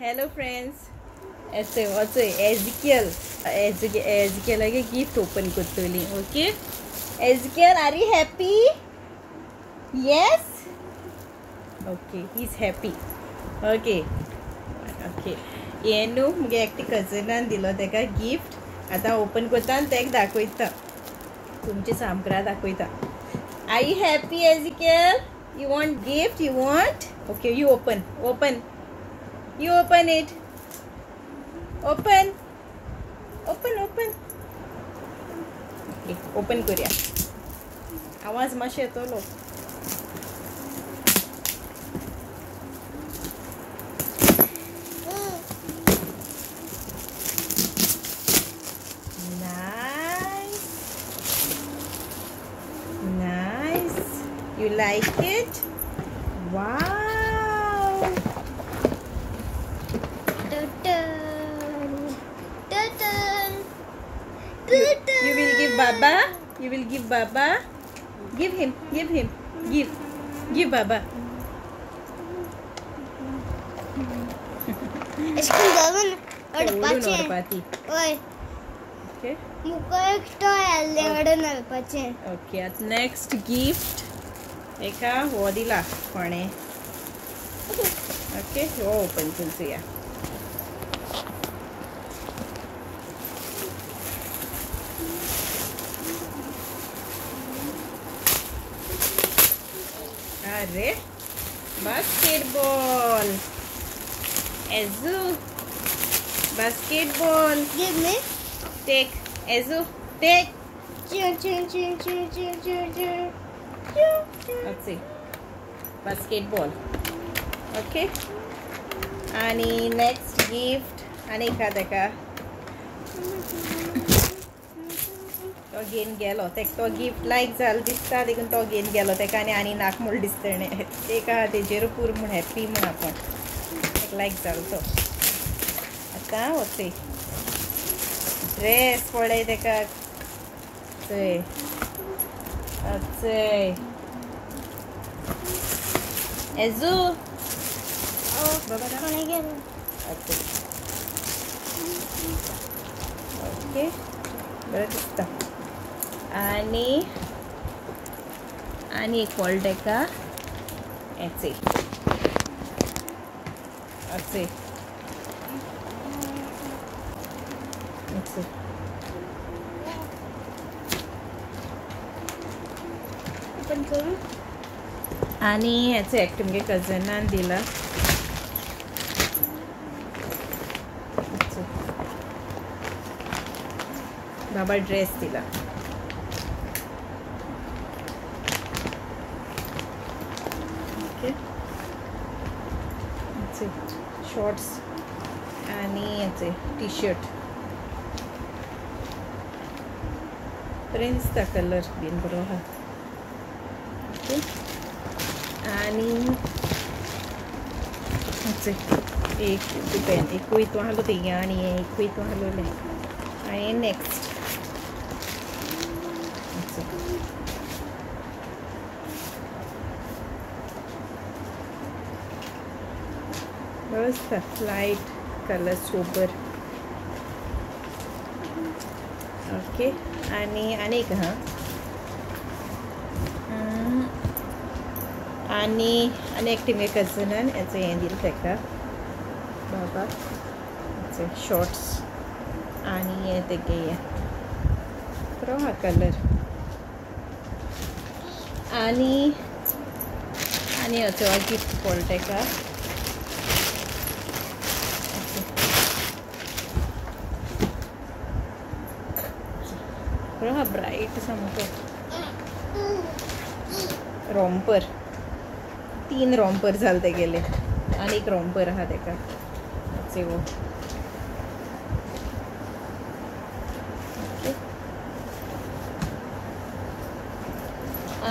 Hello friends. ऐसे वचय एजिकियल एजिकियलागे gift open करतली. Okay Ezekiel, are you happy? Yes, okay, he is happy. Okay okay, हें न्हू मुगे एकटी कजनान दिलो तेका गिफ्ट. आतां ओपन करता आनी तेका दाखयता, तुमचे सामकारा दाखयता. Are you happy Ezekiel? You want gift? You want? Okay, you open, open, you open it. Open, open, open. Okay, open करूया. आवाज मातशें येतलो. Nice, nice. You like it? Wow. You will give Baba? You will give Baba? Give him, give him, give, give Baba. Okay. Okay, next gift. एका हो दिला कोणे. Okay, हो open करूया. अरे basketball, edu basketball. Give me. Take Ezu, take. Let's see. Basketball. Okay. आणि next gift आनी एका तेका तो घेवन गेलो. तेका तो गिफ्ट लायक जालो दिसता देखून तो घेवन गेलो तेका. आनी आनी नाक म्हूण दिसतणें तेका तेजेर पूर म्हूण हॅप्पी म्हूण आपूण तेका लायक जालो तो. आतां वचय ड्रेस पळय तेका. चय चय एजू बाबा. ओके, बरें दिसता. आनी आनी एक पळय तेका. हें अशें ओपन करू. आनी हेचो एकटे मुगे कजनान दिला. बाबा ड्रेस दिला. ओके, शॉर्ट्स आनी हेचे टी शर्ट. बरें दिसता, कलर बीन बरो आहा. ओके, आनी एक डिपेंड एकूय तूं आहलो तेगे आनी एकूय तूं आहलोलें. आनी नेक्स्ट बरो दिसता, लायट कलर, सोबर. ओके, आनी आनी एक आहा. आनी आनी एकटे मुगे कजनान हेचो हें दिलें तेका बाबा, शॉर्ट्स आनी हें तेगे हें बरो आहा कलर. आनी आनी हेचो गिफ्ट पडलो तेका. बरो आहा, ब्रायट सामको. रोमपर, 3 रोमपर जाले तेगेले. आनी एक रोमपर आहा तेका. हो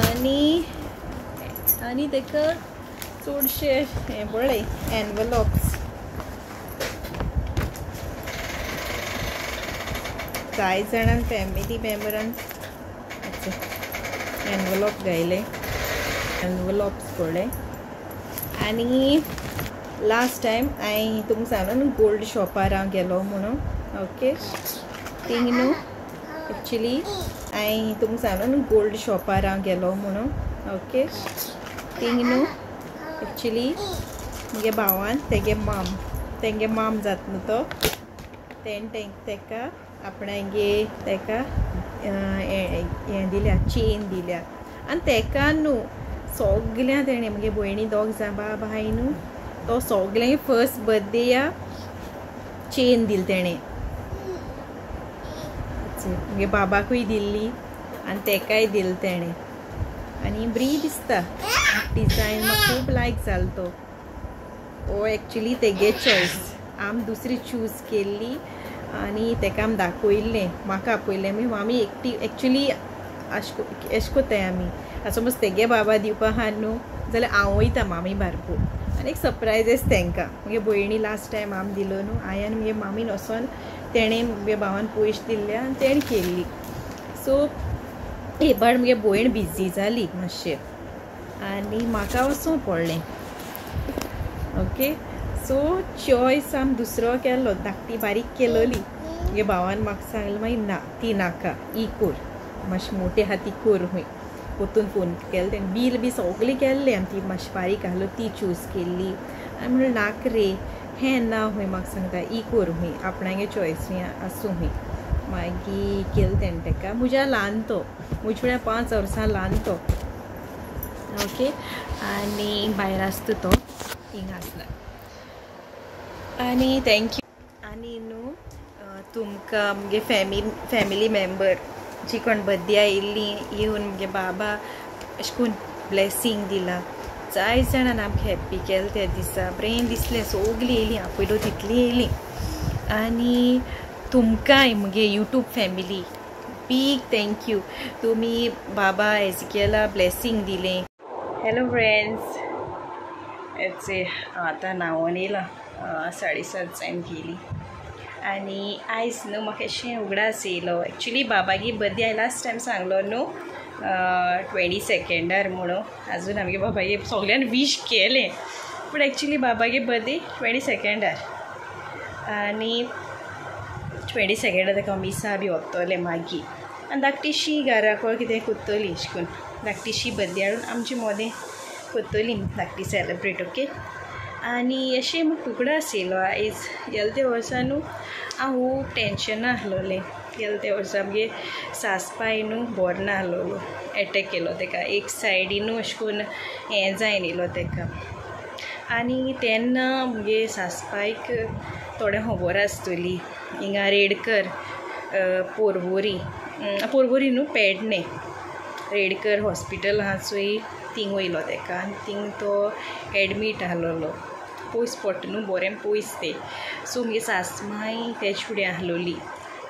आनी आनी तेका चडशे हें पळय एनवलॉप्स. कांय जाणान फॅमिली मेम्बरान एनवलॉप गायले, एनवलॉप्स पळय. आनी लास्ट टायम हांवें तुमकां सांगलो न्हू गोल्ड शॉपार हांव गेलो म्हणून. ओके थिंग न्हू एक्चुली हांवें तुमकां सांगलो न्हू गोल्ड शॉपार हांव गेलो म्हणून. ओके थिंग न्हू एक्चुली मुगे भावान तेगे माम जाता न्हू तो तेणें तेका आपणागे तेका हें दिल्या, चेन दिल्या. आनी तेका न्हू सगल्या तेणें मुगे भयणी दोग जाण बाब आहाय न्हू तो सगल्यांक फर्स्ट बर्थडे चेन दिली तेणें. मुगे बाबाकूय दिल्ली आनी तेकाय दिली तेणें. आनी बरी दिसता डिजायन, म्हाका खूब लायक जालो तो. हो एक्चुली तेगे चॉयस, आम दुसरी चूज केल्ली आनी तेका आमी दाखयल्लें, म्हाका आपयलें. मागीर आमी एकटी एक्चुली अशें कोत्ताय आमी. आतां समज तेगे बाबा दिवपा आहा न्हू जाल्यार हांव वयता मामी बारबो आनी एक सरप्रायज आसा तेंकां. मुगे भयणी लास्ट टायम आमी दिलो न्हू, हांवें आनी मुगे मामीन वचोन तेणें मुगे भावान पयशे दिल्ले आनी तेणें केल्ली. सो हे पाट मुगे भयण बिजी जाली मातशें आनी म्हाका वचूंक पडलें. ओके सो चॉयस आमी दुसरो केलो, धाकटी बारीक केलोली. मुगे भावान म्हाका सांगलें मागीर ना ती नाका, ही कोर मातशें मोटी आहा ती कोर हूंय. परतून फोन केलो तेणें, बील बी सगळें केल्लें आनी ती मातशी बारीक आहलो ती चूज केल्ली. आनी म्हणलें नाक रे हें ना हूंय, म्हाका सांगता ही कोर हूंय, आपणागे चॉयस हूंय आसूं हूंय. मागीर केलें तेणें तेका. म्हज्या ल्हान तो, म्हज्या फुडें 5 वर्सां ल्हान तो. ओके आनी भायर आसता तो, हिंगा आसला. आनी thank you. आनी न्हू तुमकां मुगे फॅमिली मेम्बर जी कोण बर्थडे आयिल्ली येवन मुगे बाबा अशें करून ब्लेसींग दिला. जाय जाणान आमकां हॅप्पी केलें त्या दिसा, बरें दिसलें. सगलीं येयलीं, आपयलो तितलीं येयलीं. आनी तुमकांय मुगे YouTube family big thank you, तुमी बाबा एजिकेला ब्लेसींग दिलें. हॅलो फ्रेंड्स, एचे आतां न्हांवोन येयलां, 7:30 जायन गेली. आनी आयज न्हू म्हाका अशें उगडास येयलो, एक्चुली बाबागी बर्थडे हांवें लास्ट टायम सांगलो न्हू 22 म्हणून. आजून आमगे बाबागे सगळ्यान वीश केलें, पूण एक्चुली बाबागे बर्थडे 22 आनी 22 ताका मिसा बी वतलें मागीर. आनी धाकटीशी घराको कितें कोत्तली अशें करून धाकटीशी बर्थडे हाडून आमचे मोदें कोत्तली धाकटी सेलेब्रेट. ओके आनी अशें म्हाका उगडास येयलो आयज. गेले त्या वर्सा न्हू हांव खूब टेंशना आहलोलें. गेले त्या वर्सा आमगे सासपाय न्हू बरो ना आहलोलो, एटॅक केलो तेका एक सायडी न्हू अशें करून हें जायन येयलो तेका. आनी तेन्ना मुगे सासपायक थोडें खबर आसतली, हिंगा रेडकर पोरवोरी, पोरवोरी न्हू पेडणे रेडकर हॉस्पिटल आहा चोय, थिंग वयलो तेका. आनी थिंग तो एडमीट आहलोलो, पयस पडटा न्हू बरें पयस तें. सो मुगे सासमाय तेज फुडें आहलोली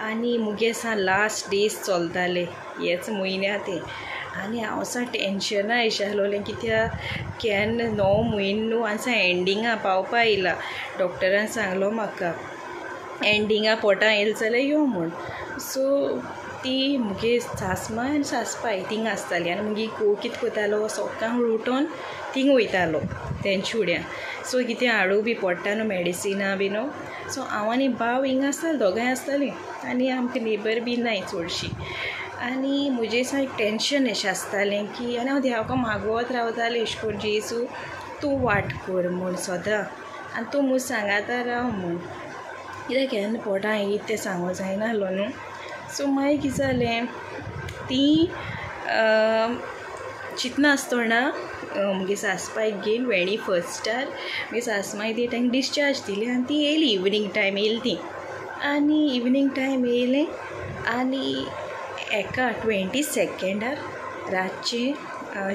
आनी मुगे सा लास्ट डेज चलताले हेच म्हयन्या ते. आनी हांव सा टेंशना अशें आहलोलें कित्याक केन्ना 9 म्हयने न्हू आनी सा एंडिंगा पावपा येयला. डॉक्टरान सांगलो म्हाका एंडिंगा पोटां येयलें जाल्यार यो म्हूण. सो ती मुगे सासमाय आनी सासपाय थिंग आसताली. आनी मुगे घोव कितें कोतालो, सकाळ उठोन थिंग वयतालो तेंचे फुड्यान. सो कितें हाडू बी पडटा न्हू मेडिसिनां बी न्हू. सो हांव आनी भाव हिंगा आसतालीं, दोगांय आसतालीं. आनी आमकां नेबर बी नाय चडशीं. आनी म्हजें सा एक टेंशन अशें आसतालें की, आनी हांव देवाक मागत रावतालें अशें करून, जेजू तूं वाट कर म्हूण सदां, आनी तूं म्हूण सांगाता राव म्हूण, कित्याक केन्ना पोटां येयत तें सांगूंक जायना आहलो न्हू. सो मागीर कितें जालें, ती चिंतना आसतना मुगे सासपायक घेवन 21 मुगे सासमाय ती तांकां डिस्चार्ज दिली. आनी ती येयली इवनींग टायम येयली ती. आनी इवनींग टायम येयलें आनी एका 22 रातचें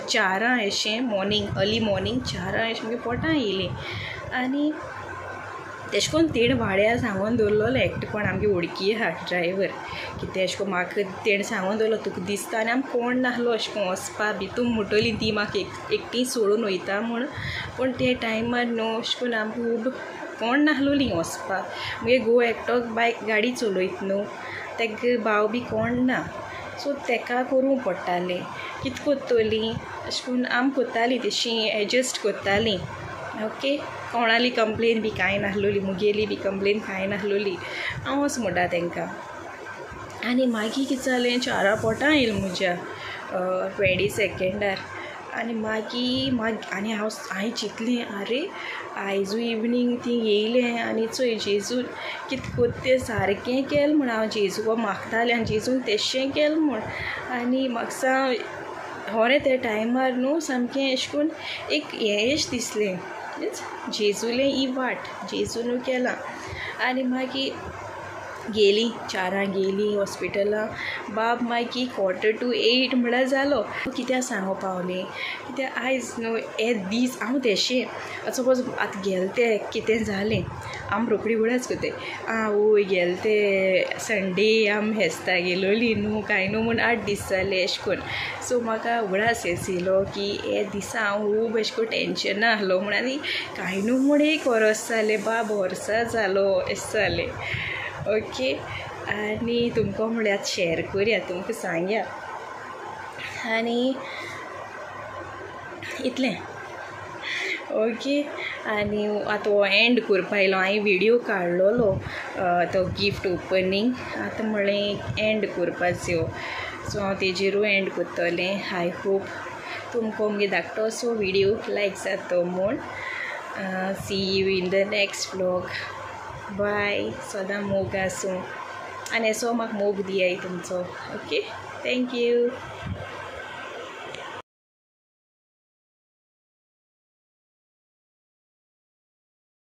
4 अशें मॉर्निंग, अर्ली मॉर्निंग 4 अशें मुगे पोटां येयलें. आनी तेशें करून तेणें वाड्यार सांगून दवरलेलें एकटें कोण आमगे वळखी आहा ड्रायवर कितें अशें करून म्हाका तेणें सांगून दवरलो तुका दिसता. आनी आमकां कोण नासलो अशें करून वचपा बी, तूं म्हणटली ती म्हाका एकटी सोडून वयता म्हूण, पूण ते टायमार न्हू अशें करून आमकां खूब कोण नासलोलीं वचपाक. मुगे घोव एकटो बायक गाडी चलयता न्हू, तेका भाव बी कोण ना, सो तेका करूंक पडटालें. कितें कोत्तोलीं अशें करून आमी कोत्तालीं तशीं एडजस्ट कोत्तालीं. ओके कोणाली कंप्लेन बी कांय नासलोली, मुगेली बी कंप्लेन कांय नासलोली, हांव अशें म्हणटा तांकां. आनी मागीर कितें जालें, 4 पोटां येयलें म्हज्या 22 आनी मागीर आनी हांव हांवें चिंतलें आरे आयजूय इवनींग ती येयलें आनी चोय जेजून कितें कोत्ता तें सारकें केलें म्हूण हांव जेजूक मागतालें आनी जेजून तेशें केलें म्हूण. आनी म्हाका खरें त्या टायमार न्हू सामकें एशें कोन्न एक हें एशें दिसलें, मिन्स जेजूलें ही वाट जेजून केलां. आनी मागीर गेली 4 गेली हॉस्पिटलां, बाब मागीर 7:45 म्हळ्यार जालो. कित्याक सांगो पावलें कित्याक आयज न्हू हे दीस हांव तेशें सपोज आतां गेले ते कितें जालें आम रोखडी उगडास कोत्ताय, आं वोय गेले ते संडे आम हेस्ता गेलोली न्हू कांय न्हू म्हूण 8 दीस जाले एशें कोन्न. सो म्हाका उगडास येयलो की हे दिसा हांव खूब एशें कोन्न टेंशना आहलो म्हूण, आनी कांय न्हू म्हूण 1 वरोस जालें बाब वर्सा जालो एशें जालें. ओके आनी तुमकां म्हळ्यार शेअर करया, तुमकां सांगया, आनी इतलें. ओके आनी आतां हो एंड करपा येयलो, हांवें विडियो काडलोलो तो गिफ्ट ओपनींग, आतां म्हळें एंड करपाचो, सो हांव तेजेरूय एंड करतलें. I hope तुमकां मुगे धाकटोसो विडियो लायक जातो म्हूण. See you in the next vlog. Bye. सदां मोग आसूं आनी असो म्हाका मोग दियाय तुमचो. Okay, thank you.